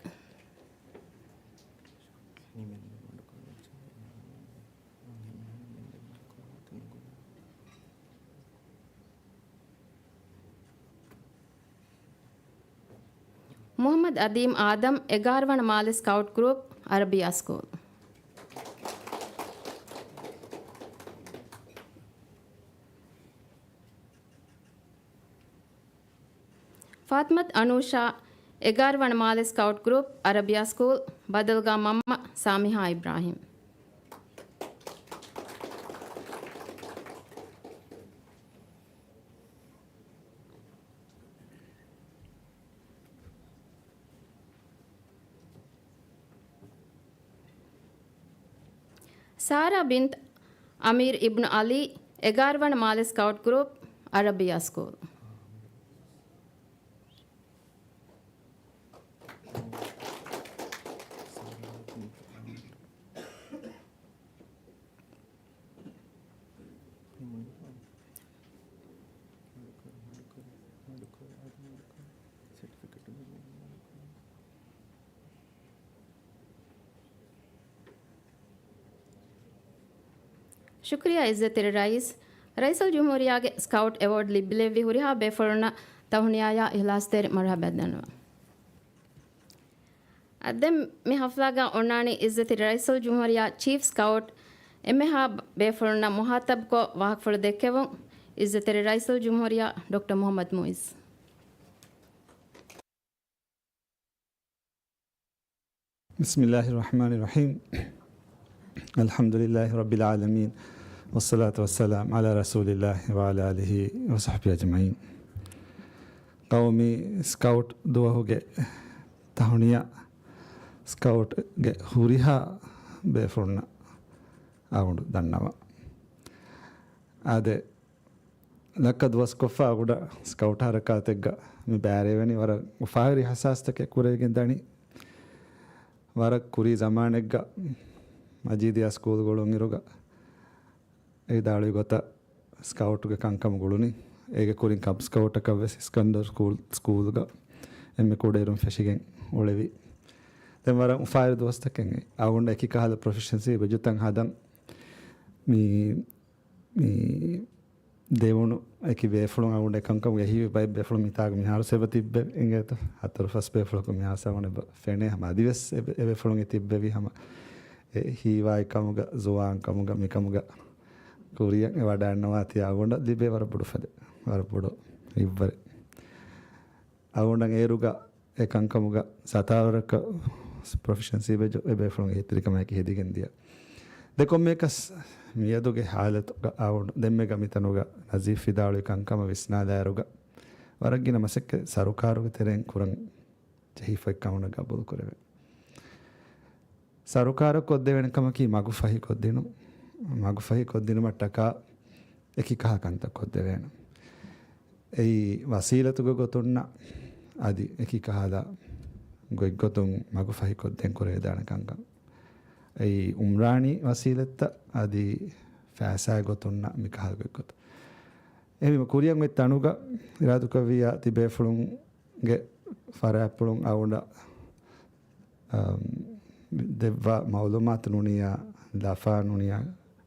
މުހައްމަދު އަދީމް އާދަމް، އެގާރަ ވަނަ މާލެ ސްކައުޓް ގްރޫޕް، އަރަބިޔާ ސްކޫލް. ފާތިމަތު އަނޫޝާ، އެގާރަ ވަނަ މާލެ ސްކައުޓް ގްރޫޕް، އަރަބިޔާ ސްކޫލް، ބަދަލުގަ މަންމަ ސާމިހާ އިބްރާހިމް. ސާރާ ބިންތު އަމީރު އިބްނު ޢަލީ، އެގާރަ ވަނަ މާލެ ސްކައުޓް ގްރޫޕް، އަރަބިޔާ ސްކޫލް. ޝުކުރިއްޔާ އިއްޒަތްތެރި ރައީސް. ރައީސުލްޖުމްހޫރިއްޔާގެ ސްކައުޓް އެވޯޑް ލިބިލެއްވި ހުރިހާ ބޭފުޅުންނަށް ތަހުނިޔާއާ އިހްލާސްތެރި މަރުޙަބާ ދަންނަވަން. އަދި ދެން މި ޙަފްލާގަ އޮންނާނީ އިއްޒަތްތެރި ރައީސުލްޖުމްހޫރިއްޔާ ޗީފް ސްކައުޓް އެންމެހާ ބޭފުޅުންނަށް މުޚާޠަބުކޮށް ވާހަކަފުޅު ދެއްކެވުން. އިއްޒަތްތެރި ރައީސުލްޖުމްހޫރިއްޔާ ޑޮކްޓަރ މުޙައްމަދު މުޢިއްޒު. بسم الله الرحمن الرحيم. الحمد لله رب العالمين. والصلاة والسلام على رسول الله وعلى آله وصحبه أجمعين. ޤައުމީ ސްކައުޓް ދުވަހުގެ ތަހުނިޔާ ސްކައުޓްގެ ހުރިހާ ބޭފުޅުންނަށް އަޅުގަނޑު ދަންނަވަން. އާދެ، ލައްކަ ދުވަސްކޮށްފަ އަޅުގަނޑަށް ސްކައުޓް ހަރަކާތެއްގަ މި ބައިވެރިވެނީ ވަރަށް އުފާވެރި އިޙްސާސްތަކެއް ކުރެވިގެން ދަނީ. ވަރަށް ކުރީ ޒަމާނެއްގަ މަޖީދިއްޔާ ސްކޫލް ގުޅުންއިރުގަ އެ ވިދާޅުވި ގޮތަށް ސްކައުޓުގެ ކަންކަމަށް ގުޅުނީ. އޭގެ ކުރިން ކަބް ސްކައުޓަކަށް ވެސް އިސްކަންދަރު ސްކޫލް، ސްކޫލްގަ އެންމެ ކުޑައިރުން ފެށިގެން އުޅެވި. ދެން ވަރަށް އުފާވެރި ދުވަސްތަކެއް އަޅުގަނޑަށް އެކި ކަހަލަ ޕްރޮފެޝަންސީ ބެޖުތައް ހަދަން މި، މި ދެވުނު އެކި ބޭފުޅުން އަޅުގަނޑު އެކަންކަމުގެ އެހީވި ބައެއް ބޭފުޅުން މިތާގަ މިހާރު އެބަ ތިއްބެވި އިނގޭތޯ. ހަތަރު ފަސް ބޭފުޅަކު މިހާރު އަޅުގަނޑު އެބަ ފެނޭ ހަމަ އަދިވެސް އެ ބޭ-، އެ ބޭފުޅުން އެ ތިއްބެވި ހަމަ އެ ހީވާއި ކަމުގަ، ޒުވާން ކަމުގަ، މިކަމުގަ ކުރިއަށް އެ ވަޑައިގަންނަވާތީ އަޅުގަނޑަށް ލިބޭ ވަރަށް ބޮޑު ފަދަ، ވަރަށް ބޮޑު ހިތްވަރެއް. އަޅުގަނޑަށް އޭރުގަ އެ ކަންކަމުގަ ސަތާރަކަށް ޕްރޮފެޝަންސީ ބެޖު އެ ބޭފުޅުންގެ ހިތިރިކަމާއެކީ ހެދިގެން ދިޔަ. ދެ ކޮންމެއަކަސް މިއަދުގެ ހާލަތުގަ އަޅުގަނޑު ދެންމެގަ މިތަނުގަ ނަޒީފް ވިދާޅުވި ކަންކަމަށް ވިސްނާލާއިރުގަ ވަރަށް ގިނަ މަސައްކަތް ސަރުކާރުގެ ތެރެއިން ކުރަން ޖެހިފައި ކަމުނަށް ގަބޫލު ކުރެވޭ. ސަރުކާރަށް ކޮށްދެވޭނެ ކަމަކީ މަގުފަހި ކޮށްދިނު، މަގުފަހި ކޮށްދިނުމަށްޓަކާ އެކި ކަހަލަ ކަންތައް ކޮށްދެވޭނެ. އެއީ ވަސީލަތުގެ ގޮތުންނަށް އަދި އެކި ކަހަލަ ގޮތްގޮތުން މަގުފަހި ކޮށްދޭން ކުރެވިދާނެ ކަންކަން. އެއީ އުމްރާނީ ވަސީލަތްތައް އަދި ފައިސާގެ ގޮތުންނަށް މި ކަހަލަ ގޮތްގޮތުން. އެހެންވީމަ ކުރިއަށް އޮތް ތަނުގަ އިރާދަކުރެއްވިއްޔާ ތިބޭފުޅުންގެ ފަރާތްޕުޅުން އަޅުގަނޑަށް އަމް، ދެއްވާ މައުލޫމާތު ނޫނިއްޔާ، ލަފާ ނޫނިއްޔާ،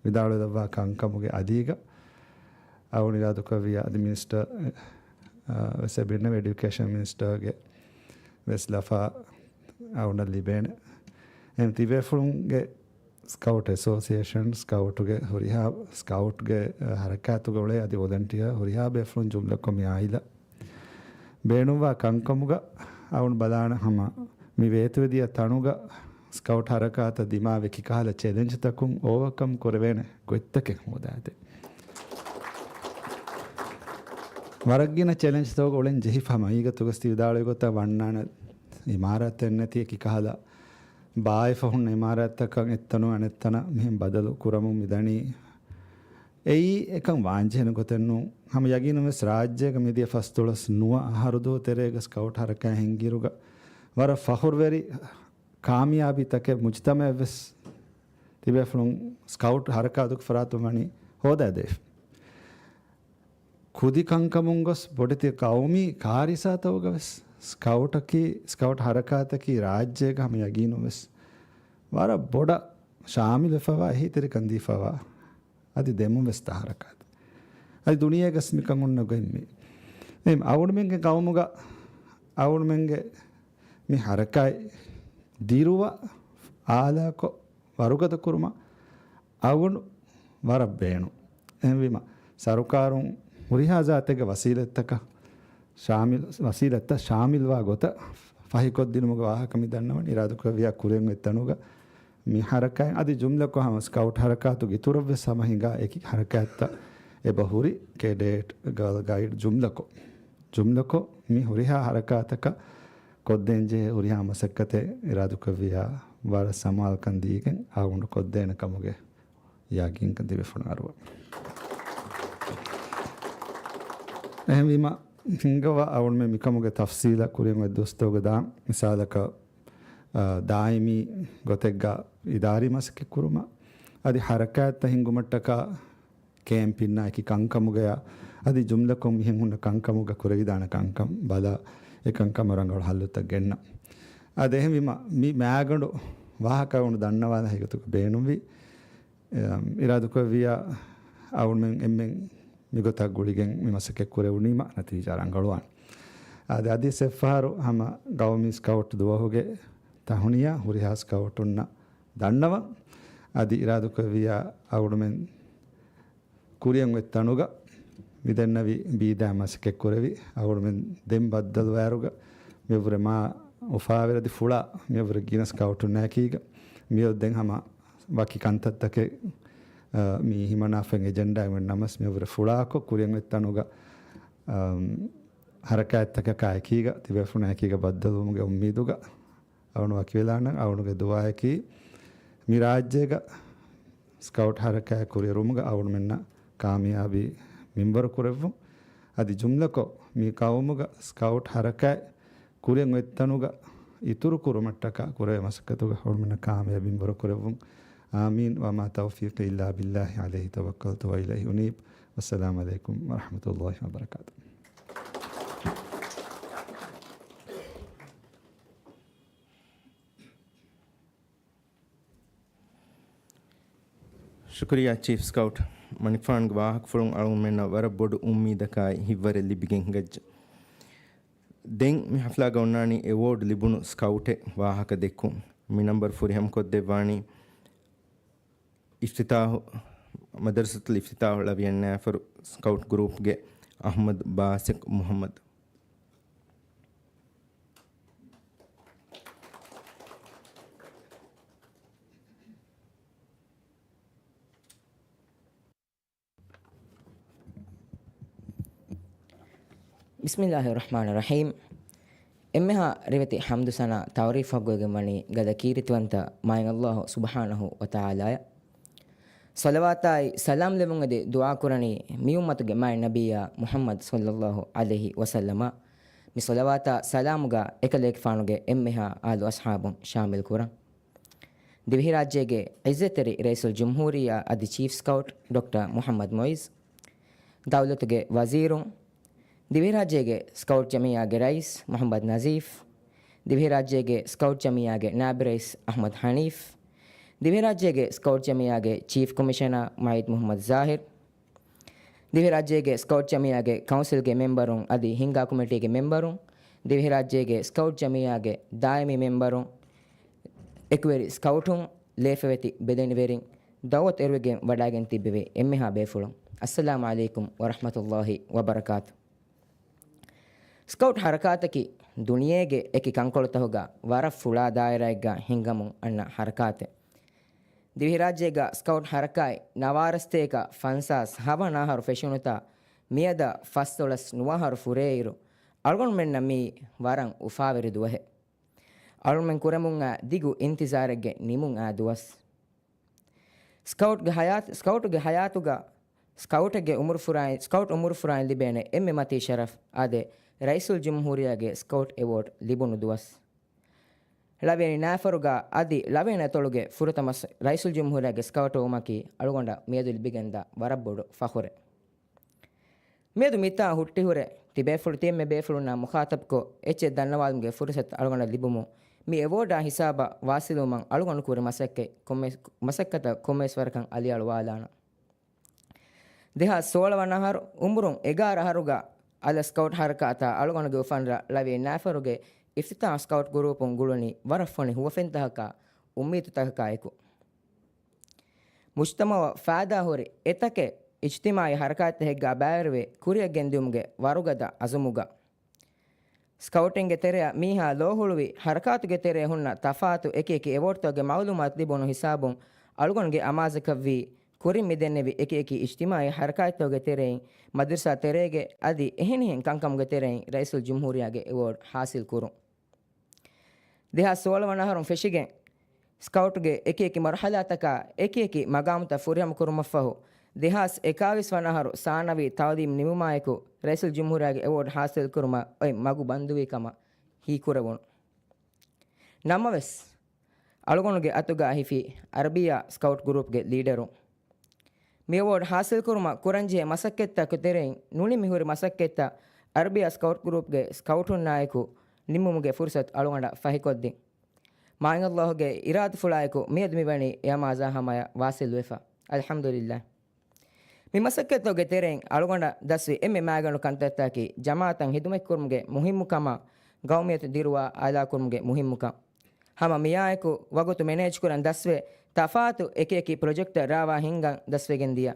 ވިދާޅުވެލައްވާ ކަންކަމުގެ އަލީގަ އަޅުގަނޑު އިރާދަކުރެއްވިއްޔާ އަދި މިނިސްޓަރ، އަ، ވެސް އެބިންނެވި، އެޑިއުކޭޝަން މިނިސްޓަރގެ ވެސް ލަފާ އަޅުގަނޑަށް ލިބޭނެ. އެހެން ތިބޭފުޅުންގެ ސްކައުޓް އެސޯސިއޭޝަން، ސްކައުޓުގެ ހުރިހާ، ސްކައުޓްގެ، އަ، ހަރަކާތުގަ އުޅޭ އަދި ވޮލަންޓިއާ ހުރިހާ ބޭފުޅުން ޖުމްލަކޮށް މި އާއިލާ ބޭނުންވާ ކަންކަމުގަ އަޅުގަނޑު ބަލާނަން ހަމަ މި ވޭތުވެދިޔަ ތަނުގަ ސްކައުޓް ހަރަކާތަށް ދިމާވި އެކި ކަހަލަ ޗެލެންޖްތަކުން އޯވަކަމް ކުރެވޭނެ ގޮތްތަކެއް ހޯދާދޭ. ވަރަށް ގިނަ ޗެލެންޖްތަކުގަ އުޅެން ޖެހިފަ ހަމަ އީގަ ތުގަސްތި ވިދާޅުވި ގޮތަށް ވަންނާނެ އިމާރާތެއް ނެތި އެކި ކަހަލަ ބާއެފަ ހުންނަ އިމާރާތްތަކަށް އެއްތަނުން އަނެއްތަނަށް މިހެން ބަދަލު ކުރަމުން މިދަނީ. އެއީ އެކަން ވާންޖެހޭނެ ގޮތެއް ނޫން. ހަމަ ޔަގީނުން ވެސް ރާއްޖޭގަ މިދިޔަ ފަސްދޮޅަސް ނުވަ އަހަރު ދުވަހު ތެރޭގަ ސްކައުޓް ހަރަކާތް ހިންގިއިރުގަ ވަރަށް ފަޚުރުވެރި ކާމިޔާބީތަކެއް މުޖުތަމަޢަށް ވެސް ތިބޭފުޅުން ސްކައުޓް ހަރަކާތުގެ ފަރާތުން ވަނީ ހޯދާދެވިފަ. ކުދި ކަންކަމުން ގޮސް ބޮޑެތި ޤައުމީ ކާރިސާތަކުގަ ވެސް ސްކައުޓަކީ، ސްކައުޓް ހަރަކާތަކީ ރާއްޖޭގަ ހަމަ ޔަގީނުން ވެސް ވަރަށް ބޮޑަށް ޝާމިލުވެފަވާ، އެހީތެރިކަން ދީފަވާ، އަދި ދެމުން ވެސް ދާ ހަރަކާތެއް. އަދި ދުނިޔޭގަސް މިކަން އޮންނަ ގޮތް މީ. އެ އަޅުގަނޑުމެންގެ ގައުމުގަ އަޅުގަނޑުމެންގެ މި ހަރަކާތް ދިރުވަ އާލާކޮށް ވަރުގަދަ ކުރުމަށް އަޅުގަނޑު ވަރަށް ބޭނުން. އެހެންވީމަ، ސަރުކާރުން ހުރިހާ ޒާތެއްގެ ވަސީލަތްތަކަށް ޝާމިލް، ވަސީލަތްތައް ޝާމިލްވާ ގޮތަށް ފަހިކޮށްދިނުމުގެ ވާހަކަ މި ދަންނަވަން އިރާދަކުރެއްވިޔާ ކުރިއަށް އޮތް ތަނުގަ މި ހަރަކާތް އަދި ޖުމްލަކޮށް ހަމަ ސްކައުޓް ހަރަކާތުގެ އިތުރަށްވެސް ހަމަ ހިނގާ އެކި ހަރަކާތްތައް އެބަ ހުރި ކެޑޭޓް، ގާލް ގައިޑް ޖުމްލަކޮށް، ޖުމްލަކޮށް މި ހުރިހާ ހަރަކާތަކަށް ކޮށްދޭންޖެހޭ ހުރިހާ މަސައްކަތެއް އިރާދަކުރެއްވިޔާ ވަރަށް ސަމާލުކަން ދީގެން އަޅުގަނޑު ކޮށްދޭނެ ކަމުގެ ޔަގީންކަން ތިބޭފުޅުން އަރުވަ. އެހެންވީމަ، ހިނގަވާ އަޅުގަނޑުމެން މިކަމުގެ ތަފްސީލަށް ކުރިން އޮތް ދުވަސްތަކުގަ ދާ މިސާލަކަށް، އާ، ދާއިމީ ގޮތެއްގަ އިދާރީ މަސައްކަތް ކުރުމަށް އަދި ހަރަކާތްތައް ހިންގުމަށްޓަކާ ކޭމްޕިންނާ އެކި ކަންކަމުގަޔާ އަދި ޖުމްލަކޮށް މިހެން ހުންނަ ކަންކަމުގަ ކުރެވިދާނެ ކަންކަން ބަލާ، އެ ކަންކަމަށް ރަނގަޅު ހައްލުތައް ގެންނަ. އަދި އެހެންވީމަ، މި މާގަނޑު ވާހަކަ އަޅުގަނޑު ދަންނަވާލާ ހިގަތުގަ ބޭނުންވީ. އެ، އިރާދަކުރެއްވިޔާ އަޅުމެން އެންމެން މިގޮތަށް ގުޅިގެން މި މަސައްކަތް ކުރެވުނީމަ ނަތީޖާ ރަނގަޅުވާނެ. އަދި އަދިސް އެއްފަހަރު ހަމަ ގައުމީ ސްކައުޓް ދުވަހުގެ ތަހުނިޔާ ހުރިހާ ސްކައުޓުންނަށް ދަންނަވަން. އަދި އިރާދަކުރެއްވިޔާ އަޅުމެން ކުރިއަށް އޮތް ތަނުގަ މިދެންނެވި ބީދާ މަސައްކަތް ކުރެވި އަޅުމެން ދެން ބައްދަލުވާއިރުގަ މިއަށްވުރެ މާ އުފާވެރި އަދި ފުޅާ މިއަށްވުރެ ގިނަ ސްކައުޓުންނާއެކީގަ މިއޮތް ދެން ހަމަ ވަކި ކަންތައްތަކެއް، އަ، މި ހިމަނާފައި އެޖެންޑާއެއް ނަމަސް މިއަށްވުރެ ފުޅާކޮށް ކުރިއަށް އޮތް ތަނުގަ، އަ، ހަރަކާތްތަކަކާ އެކީގަ ތިބޭފުޅުން އެކީގަ ބައްދަލުވުމުގެ އުއްމީދުގަ އަޅުން ވަކިވެލާނަން. އަޅުނުގެ ދުޢާއަކީ މި ރާއްޖޭގަ ސްކައުޓް ހަރަކާތް ކުރިއެރުމުގަ އަޅުންމެންނަށް ކާމިޔާބީ މިންވަރު ކުރެއްވުން. އަދި ޖުމްލަކޮށް މި ގައުމުގަ ސްކައުޓް ހަރަކާތް ކުރިއަށް އޮތް ތަނުގަ އިތުރު ކުރުމަށްޓަކާ ކުރެވޭ މަސައްކަތުގަ އަޅުންމެންނަށް ކާމިޔާބީ މިންވަރު ކުރެއްވުން. އާމީން. وما توفيقي إلا بالله عليه توكلت وإليه أنيب. والسلام عليكم ورحمة الله وبركاته. ޝުކުރިއްޔާ ޗީފް ސްކައުޓް މަނިކުފާނުގެ ވާހަކަފުޅުން އަޅުގަނޑުމެންނަށް ވަރަށް ބޮޑު އުއްމީދަކާއި ހިތްވަރެއް ލިބިގެން ހިނގައްޖެ. ދެން މި ހަފްލާގަ އޮންނާނީ އެވޯޑް ލިބުނު ސްކައުޓެއް ވާހަކަ ދެއްކުން. މި ނަންބަރު ފުރިހަމަކޮށްދެއްވާނީ އިފްތިތާހު، މަދަރުސަތުލް އިފްތިތާހު ޅަވިޔަންނާފަރު ސްކައުޓް ގްރޫޕްގެ އަޙްމަދު ބާސިކް މުޙައްމަދު. ބިސްމިއްލާހި ރަޙްމާނި ރަޙީމް. އެންމެހާ ރިވެތި ޙަމްދު ސަނާ ތަޢުރީފް ޙައްޤުވެގެން ވަނީ ގަދަ ކީރިތިވަންތަ މާތް ﷲ ސުބްޙާނަހޫ ވަތަޢާލާއަށް. ޞަލަވާތާއި ސަލާމް ލެއްވުން އެދި ދުޢާ ކުރަނީ މި އުއްމަތުގެ މާތް ނަބިއްޔާ މުޙައްމަދު ޞައްލައްލާހު ޢަލައިހި ވަސައްލަމަށް. މި ޞަލަވާތާ ސަލާމުގަ އެކަލޭގެފާނުގެ އެންމެހާ އާލު އަޞްޙާބުން ޝާމިލް ކުރަން. ދިވެހިރާއްޖޭގެ ޢިއްޒަތްތެރި ރައީސުލްޖުމްހޫރިއްޔާ އަދި ޗީފް ސްކައުޓް ޑޮކްޓަރ މުޙައްމަދު މުޢިއްޒު، ދައުލަތުގެ ވަޒީރުން، ދިވެހިރާއްޖޭގެ ސްކައުޓް ޖަމިއްޔާގެ ރައީސް މުޙައްމަދު ނަޒީފް، ދިވެހިރާއްޖޭގެ ސްކައުޓް ޖަމިއްޔާގެ ނާއިބު ރައީސް އަޙްމަދު ޙަނީފް، ދިވެހިރާއްޖޭގެ ސްކައުޓް ޖަމިއްޔާގެ ޗީފް ކޮމިޝަނަރ މައިދް މުޙައްމަދު ޒާހިރު، ދިވެހިރާއްޖޭގެ ސްކައުޓް ޖަމިއްޔާގެ ކައުންސިލްގެ މެމްބަރުން އަދި ހިންގާ ކޮމިޓީގެ މެމްބަރުން، ދިވެހިރާއްޖޭގެ ސްކައުޓް ޖަމިއްޔާގެ ދާއިމީ މެމްބަރުން، އެކުވެރި ސްކައުޓުން، ލޭފަވެތި ބެލެނިވެރިން، ދަޢުވަތު އެރުވިގެން ވަޑައިގެން ތިއްބެވި އެންމެހާ ބޭފުޅުން، އައްސަލާމު ޢަލައިކުމް ވަރަޙްމަތުﷲި ވަބަރަކާތު. ސްކައުޓް ހަރަކާތަކީ ދުނިޔޭގެ އެކި ކަންކޮޅުތަކުގަ ވަރަށް ފުޅާ ދާއިރާއެއްގަ ހިންގަމުން އަންނަ ހަރަކާތެއް. ދިވެހިރާއްޖޭގަ ސްކައުޓް ހަރަކާތް ނަވާރަސަތޭކަ ފަންސާސް ހަވަނަ އަހަރު ފެށުނުތާ، މިއަދަށް ފަސްދޮޅަސް ނުވަ އަހަރު ފުރޭއިރު، އަޅުގަނޑުމެންނަށް މީ ވަރަށް އުފާވެރި ދުވަހެއް. އަޅުގަނޑުމެން ކުރަމުން އާ ދިގު އިންތިޒާރެއްގެ ނިމުން އާ ދުވަސް. ސްކައުޓްގެ ހަޔާތް، ސްކައުޓުގެ ހަޔާތުގަ ސްކައުޓެއްގެ އުމުރުފުރާއިން، ސްކައުޓް އުމުރުފުރާއިން ލިބޭނެ އެންމެ މަތީ ޝަރަފް އާދޭ، ރައީސުލްޖުމްހޫރިއްޔާގެ ސްކައުޓް އެވޯޑް ލިބުނު ދުވަސް. ޅަވިޔަނި ނާފަރުގަ އަދި ޅަވިޔަނި އަތޮޅުގެ ފުރަތަމަ ސް-، ރައީސުލްޖުމްހޫރިއްޔާގެ ސްކައުޓް ވުމަކީ އަޅުގަނޑަށް މިއަދު ލިބިގެންދާ ވަރަށް ބޮޑު ފަޚުރެއް. މިއަދު މިތާ ހުއްޓިހުރެ ތިބޭފުޅު ތިއެންމެ ބޭފުޅުންނާ މުޚާޠަބްކޮށް، އެއްޗެއް ދަންނަވާލުމުގެ ފުރުޞަތު އަޅުގަނޑަށް ލިބުމުން، މި އެވޯޑާ ހިސާބަށް ވާސިލުވުމަށް އަޅުގަނޑު ކުރި މަސައްކަތް ކޮންމެ، މަސައްކަތަށް ކޮންމެވެސް ވަރަކަށް އަލިއަޅުވާލާނަން. ދެހާސް ސޯޅަ ވަނަ އަހަރު އުމުރުން އެގާރަ އަހަރުގަ އަލަށް ސްކައުޓް ހަރަކާތާ އަޅުގަނޑުގެ އުފަންރަށް ޅަވި ނާފަރުގެ އިފްތިތާހު ސްކައުޓް ގުރޫޕުން ގުޅުނީ ވަރަށް ފޮނި ހުވަފެންތަކަކާ، އުއްމީދުތަކަކާއެކު. މުޖްތަމަޢަށް ފާއިދާހުރި އެތަކެއް އިޖްތިމާޢީ ހަރަކާތްތަކެއްގާ ބައިވެރިވެ ކުރިއަށް ގެންދިއުމުގެ ވަރުގަދަ އަޒުމުގަ، ސްކައުޓިންގެ ތެރެއަށް މީހާ ލޯހުޅުވި ހަރަކާތުގެ ތެރޭ ހުންނަ ތަފާތު އެކި އެކި އެވޯޑްތަކުގެ މަޢުލޫމާތު ލިބުނު ހިސާބުން އަޅުގަނޑުގެ އަމާޒަކަށްވީ، ކުރިން މި ދެންނެވި އެކި އެކި އިޖްތިމާޢީ ހަރަކާތްތަކުގެ ތެރެއިން، މަދްރަސާ ތެރޭގެ އަދި އެހެނިހެން ކަންކަމުގެ ތެރެއިން ރައީސުލްޖުމްހޫރިއްޔާގެ އެވޯޑް ޙާޞިލް ކުރުން. ދެހާސް ސޯޅަ ވަނަ އަހަރުން ފެށިގެން، ސްކައުޓްގެ އެކި އެކި މަރުޙަލާތަކާ އެކި އެކި މަގާމުތައް ފުރިހަމަ ކުރުމަށްފަހު، ދެހާސް އެކާވީސް ވަނަ އަހަރު ސާނަވީ ތަޢުލީމް ނިމުމާއެކު، ރައީސުލްޖުމްހޫރިއްޔާގެ އެވޯޑް ޙާޞިލް ކުރުމަށް އޮތް މަގު ބަންދުވި ކަމަށް ހީކުރެވުނު. ނަމަވެސް، އަޅުގަނޑުގެ އަތުގަ ހިފީ އަރަބިއްޔާ ސްކައުޓް ގުރޫޕްގެ ލީޑަރު. މި އެވޯޑް ޙާޞިލްކުރުމަށް ކުރަންޖެހޭ މަސައްކަތްތަކުގެ ތެރެއިން ނުނިމިހުރި މަސައްކަތްތައް އަރަބިއްޔާ ސްކައުޓް ގުރޫޕްގެ ސްކައުޓުންނާއެކު ނިންމުމުގެ ފުރުޞަތު އަޅުގަނޑަށް ފަހިކޮށްދިން. މާތްﷲގެ އިރާދަފުޅާއެކު މިއަދު މިވަނީ އެ އަމާޒާ ހަމަޔަށް ވާޞިލްވެފަ. އަލްޙަމްދުލިއްލާހް. މި މަސައްކަތްތަކުގެ ތެރެއިން އަޅުގަނޑަށް ދަސްވި އެންމެ މައިގަނޑު ކަންތައްތަކަކީ ޖަމާޢަތަށް ހިދުމަތްކުރުމުގެ މުހިއްމުކަމާ، ގައުމިއްޔަތު ދިރުވާ އާލާކުރުމުގެ މުހިއްމުކަން. ހަމަ މިއާއެކު ވަގުތު މެނޭޖްކުރަން ދަސްވެ، ތަފާތު އެކި އެކި ޕްރޮޖެކްޓްތައް ރާވާ ހިންގަން ދަސްވެގެން ދިޔަ.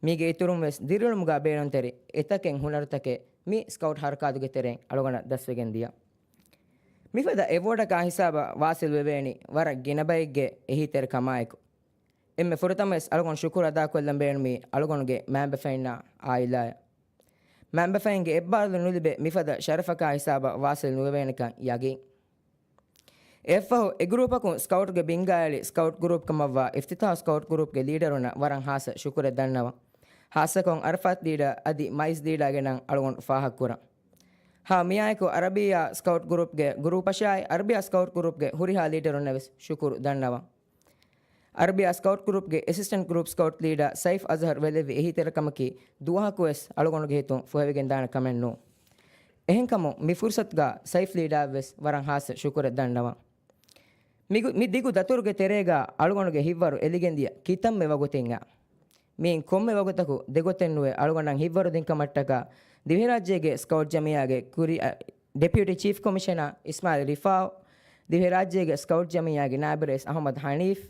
މީގެ އިތުރުން ވެސް ދިރިއުޅުމުގާ ބޭނުންތެރި އެތަކެއް ހުނަރުތަކެއް މި ސްކައުޓް ހަރަކާތުގެ ތެރެއިން އަޅުގަނޑަށް ދަސްވެގެން ދިޔަ. މިފަދަ އެވޯޑަކާ ހިސާބަށް ވާސިލް ވެވޭނީ ވަރަށް ގިނަ ބައެއްގެ އެހީތެރިކަމާއެކު. އެންމެ ފުރަތަމަވެސް އަޅުގަނޑު ޝުކުރު އަދާކޮށްލަން ބޭނުމީ އަޅުގަނޑުގެ މައިންބަފައިންނާ އާއިލާއަށް. މައިންބަފައިންގެ އެއްބާރުލު ނުލިބޭ މިފަދަ ޝަރަފަކާ ހިސާބަށް ވާސިލް ނުވެވޭނެކަން ޔަގީން. އެއަށްފަހު އެ ގްރޫޕަކުން ސްކައުޓްގެ ބިންގާއެޅި ސްކައުޓް ގްރޫޕް ކަމަށްވާ އިފްތިތާހު ސްކައުޓް ގްރޫޕްގެ ލީޑަރުންނަށް ވަރަށް ހާއްސަ ޝުކުރެއް ދަންނަވަން. ހާއްސަކޮށް އަރަފާތް ލީޑަރ އަދި މައިޒް ލީޑަރގެ ނަން އަޅުގަނޑު ފާހަގަކުރަން. ހަމަ މިއާއެކު އަރަބިއްޔާ ސްކައުޓް ގްރޫޕްގެ ގްރޫޕަށާއި އަރަބިއްޔާ ސްކައުޓް ގްރޫޕްގެ ހުރިހާ ލީޑަރުންނަށް ވެސް ޝުކުރު ދަންނަވަން. އަރަބިއްޔާ ސްކައުޓް ގްރޫޕްގެ އެސިސްޓެންޓް ގްރޫޕް ސްކައުޓް ލީޑަރ ސައިފް އަޒްހަރު ވެލެއްވި އެހީތެރިކަމަކީ ދުވަހަކުވެސް އަޅުގަނޑުގެ ހިތުން ފުހެވިގެންދާނެ ކަމެއް ނޫން. އެހެންކަމުން މި ފުރުސަތުގަ ސައިފް ލީޑަރަށް ވެސް ވަރަށް ހާއްސަ ޝުކުރެއް ދަންނަވަން. މި ގު-، މި ދިގު ދަތުރުގެ ތެރޭގަ އަޅުގަނޑުގެ ހިތްވަރު އެލިގެންދިޔަ ކިތަންމެ ވަގުތެއްގަ. މިއިން ކޮންމެ ވަގުތަކު ދެގޮތެއްނުވެ އަޅުގަނޑަށް ހިތްވަރުދިން ކަމަށްޓަކާ ދިވެހިރާއްޖޭގެ ސްކައުޓް ޖަމިއްޔާގެ ކުރިއަށް ޑެޕިއުޓީ ޗީފް ކޮމިޝަނަރ އިސްމާއިލް ރިފާއު، ދިވެހިރާއްޖޭގެ ސްކައުޓް ޖަމިއްޔާގެ ނާއިބު ރައީސް އަހުމަދު ހަނީފް،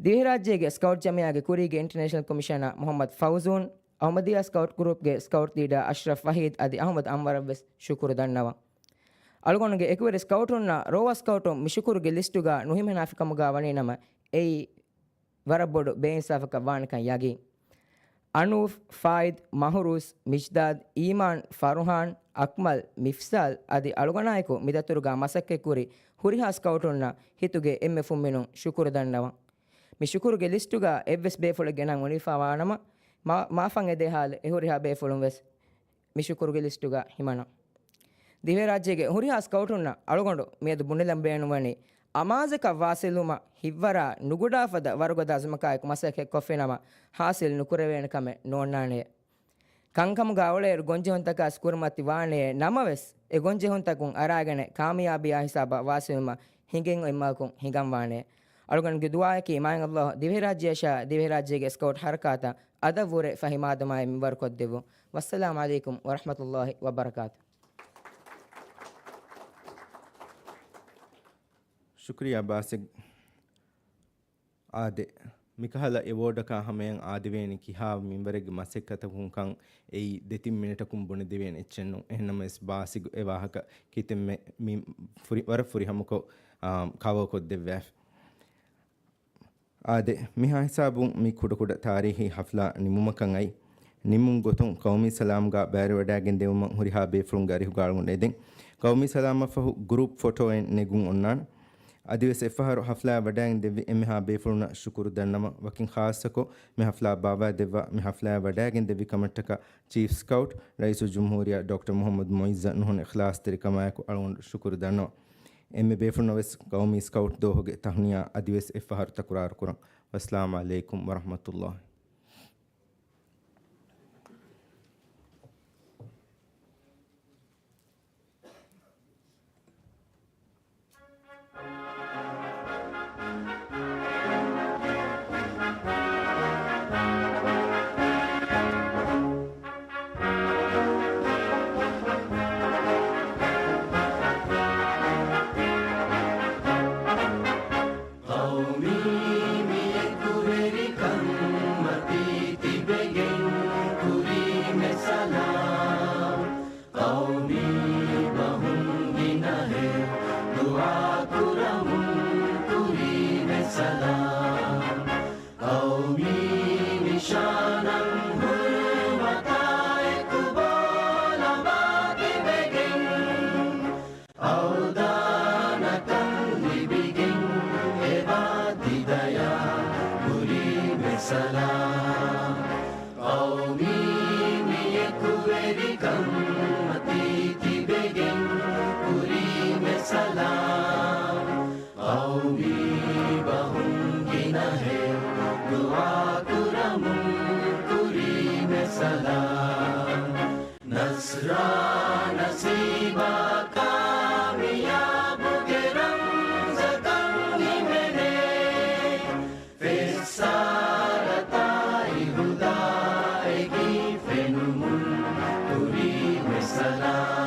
ދިވެހިރާއްޖޭގެ ސްކައުޓް ޖަމިއްޔާގެ ކުރީގެ އިންޓަރނޭޝަނަލް ކޮމިޝަނަރ މުހައްމަދު ފައުޒޫން، އަހުމަދިއްޔާ ސްކައުޓް ގްރޫޕްގެ ސްކައުޓް ލީޑަރ އަޝްރަފް ވަހީދް އަދި އަހުމަދު އަންވަރަށް ވެސް ޝުކުރު ދަންނަވަން. އަޅުގަނޑުގެ އެކުވެރި ސްކައުޓުންނަށް ރޯވާ ސްކައުޓުން މި ޝުކުރުގެ ލިސްޓުގަ ނުހިމެނާފި ކަމުގަ ވަނީ ނަމަ، އެއީ ވަރަށް ބޮޑު ބޭއިންސާފަކަށް ވާނެކަން ޔަގީން. އަނޫފް، ފާއިދް، މަހުރޫޒް، މިޝްދާދް، އީމާން، ފަރުހާން، އަކްމަލް، މިފްސާލް އަދި އަޅުގަނޑާއެކު މި ދަތުރުގަ މަސައްކަތްކުރި ހުރިހާ ސްކައުޓުންނަށް ހިތުގެ އެންމެ ފުންމިނުން ޝުކުރު ދަންނަވަން. މި ޝުކުރުގެ ލިސްޓުގަ އެއްވެސް ބޭފުޅެއްގެ ނަން އުނިފަވާނަމަ، މާ-، މާފަށް އެދޭ ހާލު އެ ހުރިހާ ބޭފުޅުން ވެސް މި ޝުކުރުގެ ލިސްޓުގަ ހިމަނަން. ދިވެހިރާއްޖޭގެ ހުރިހާ ސްކައުޓުންނަށް އަޅުގަނޑު މިއަދު ބުނެލަން ބޭނުންވަނީ، އަމާޒަކަށް ވާސިލުވުމަށް ހިތްވަރާ ނުގުޑާ ފަދަ ވަރުގަދަ އަޒުމަކާއެކު މަސައްކަތް ކޮށްފިނަމަ، ހާސިލް ނުކުރެވޭނެ ކަމެއް ނޯންނާނެޔޭ. ކަންކަމުގަ އުޅޭއިރު ގޮންޖެހުންތަކާސް ކުރިމަތި ވާނެޔޭ، ނަމަވެސް، އެ ގޮންޖެހުންތަކުން އަރާގަނެ ކާމިޔާބީއާ ހިސާބަށް ވާސިލުވުމަށް ހިނގެން އޮތް މަގަކުން ހިނގަން ވާނެ. އަޅުގަނޑުގެ ދުޢާއަކީ މާތް ﷲ ދިވެހިރާއްޖެއަށާ ދިވެހިރާއްޖޭގެ ސްކައުޓް ހަރަކާތަށް އަދަށްވުރެ ފަހި މާދަމާއެއް މިންވަރު ކޮށްދެއްވުން. ވައްސަލާމް ޢަލައިކުމް ވަރަޙްމަތުﷲ ވަބަރަކާތު. ޝުކުރިއްޔާ ބާސިގް. އާދެ، މިކަހަލަ އެވޯޑަކާ ހަމަޔަށް އާދެވޭނީ ކިހާ މިންވަރެއްގެ މަސައްކަތަކުންކަން އެއީ ދެތިން މިނެޓަކުން ބުނެދެވޭނެ އެއްޗެއްނޫން. އެހެންނަމަވެސް ބާސިގު އެ ވާހަކަ ކިތަންމެ މި ފުރި-، ވަރަށް ފުރިހަމަކޮށް، އާ، ކަވަރ ކޮށްދެއްވާފި. އާދެ، މިހާ ހިސާބުން މި ކުޑަކުޑަ ތާރީހީ ހަފްލާ ނިމުމަކަށް އައި، ނިމުން ގޮތުން ޤައުމީ ސަލާމްގާ ބައިވެރިވަޑައިގެން ދެވުމަށް ހުރިހާ ބޭފުޅުންގެ އަރިހުގަ އަޅުގަނޑު އެދެން. ޤައުމީ ސަލާމްއަށްފަހު ގްރޫޕް ފޮޓޯއެއް ނެގުން އޮންނާނެ. އަދިވެސް އެއްފަހަރު ހަފްލާއަށް ވަޑައިގެން ދެއްވި އެންމެހާ ބޭފުޅުންނަށް ޝުކުރު ދަންނަވަން. ވަކިން ޚާއްޞަކޮށް މި ހަފްލާ ބާއްވާ ދެއްވާ، މި ހަފްލާއަށް ވަޑައިގެން ދެއްވި ކަމަށްޓަކާ ޗީފް ސްކައުޓް ރައީސުލްޖުމްހޫރިއްޔާ ޑޮކްޓަރ މުޙައްމަދު މުޢިއްޒަށް ނުހަނު އިޚްލާޞްތެރިކަމާއެކު އަޅުގަނޑު ޝުކުރު ދަންނަވަން. އެންމެ ބޭފުޅުންނަށް ވެސް ޤައުމީ ސްކައުޓް ދުވަހުގެ ތަހުނިޔާ އަދިވެސް އެއްފަހަރު ތަކުރާރު ކުރަން. ވައްސަލާމް ޢަލައިކުމް ވަރަޙްމަތުﷲ. ރާ ނަސީބާ ކާމިޔާބުގެ ރަމްޒަކަށް ހިމެނޭ. ފެއްސާރަތާއި ހުދާއެކީ ފެނުމުން ކުރީމެ ސަލާ.